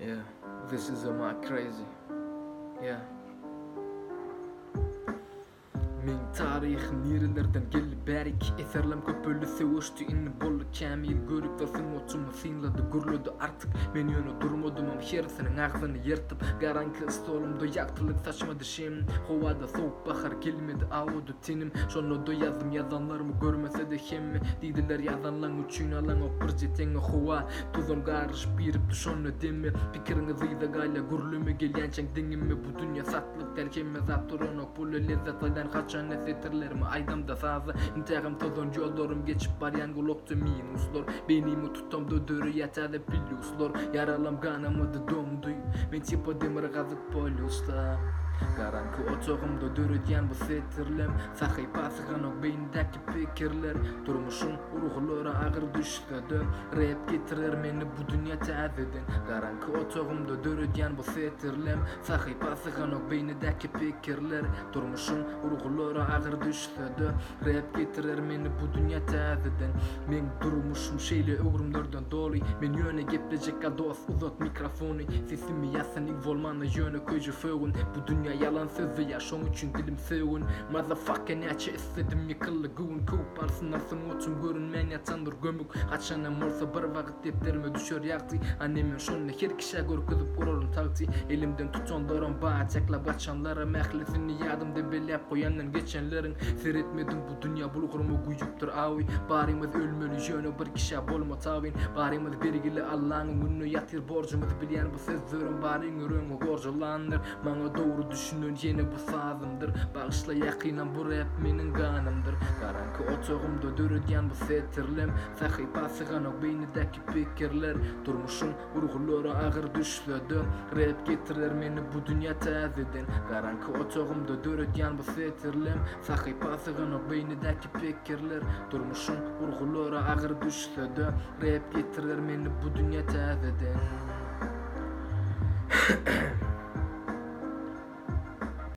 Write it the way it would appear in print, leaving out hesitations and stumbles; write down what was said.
Yeah, this is a my crazy. Yeah. Meň taryhym nirelerden geldi bärik Eserlem köpeldi söweşdi indi boldy kämil Göripler sungatymy synlady gürledi artyk Men ýöne durmadymam hersiniň agzyny ýyrtyp Garaňky stolumda ýagtylyk saçmady şem Howada sowuk bahar gelmedi awady tenim Şonda-da ýazdym ýazanlarymy görmese-de hemme Diýdiler ýazanlaň üçin alaňok birje teňňe Howa tozan garyşyp giripdi şonda demme Pikiriňiz yza galýa gürleme gelýänçäň deňime Bu dünýe satlyk däl hemme zat duranok pula lezzet alýan haçanda setirlerimi aýdamda saza Intägem tozan ýollarym geçip barýan gulakda minuslar Beýnimi tutamda döreýä täze plýuslar Ýaralam ganamady doňdy men tipa demirgazyk polýusda Garaňky otagymda döredýän bu setirlem Sahypa syganok beýnidäki pikirler Durmuşyň urgulary agyr düşse-de Rep getirer meni bu dünýä täzeden Garaňky otagymda döredýän bu setirlem Sahypa syganok beýnidäki pikirler Durmuşyň urgulary agyr düşse-de Rep getirer meni bu dünýä täzeden Meň durmuşym şeýle öwrümlerden doly Men ýöne geplejekkä dost uzat mikrofony Sesimi ýazsyn iň bolmanda ýöne köýje sögün Bu dünýä ýalan sözleýär şoň üçin dilim sögün Motherfucker näçe isledim ýykyldy göwün Köwüp alsynlar sungatym görünmän ýatandyr gömük Haçanam bolsa bir wagt depderime düşer ýagty Ane men şonda her kişä görkezip guraryn tagty Elimden tutanlaram bar jaklap gaçanlaram Ählisini ýadymda belläp goýandan geçenleriň Seretmedim bu dünýä bulguryma guýupdyr awy Barymyz ölmeli ýöne bir kişä bolma tabyn Barymyz bergili Allaň öňünde ýatyr borjumyz Bilýän bu sözlerim baryň ýüregiňi gorjalandyr Maňa dogry düşünen ýene bu sazymdyr Bagyşla ýakynam bu rap meniň ganymdyr Garaňky otagymda döredýän bu setirlem Sahypa syganok beýnidäki pikirler Durmuşyň urgulary agyr düşse-de Rap getirer meni bu dünýä täzeden Garaňky otagymda döredýän bu setirlem Sahypa syganok beýnidäki pikirler Durmuşyň urgulary agyr düşse-de Rap getirer meni bu dünýä täzeden.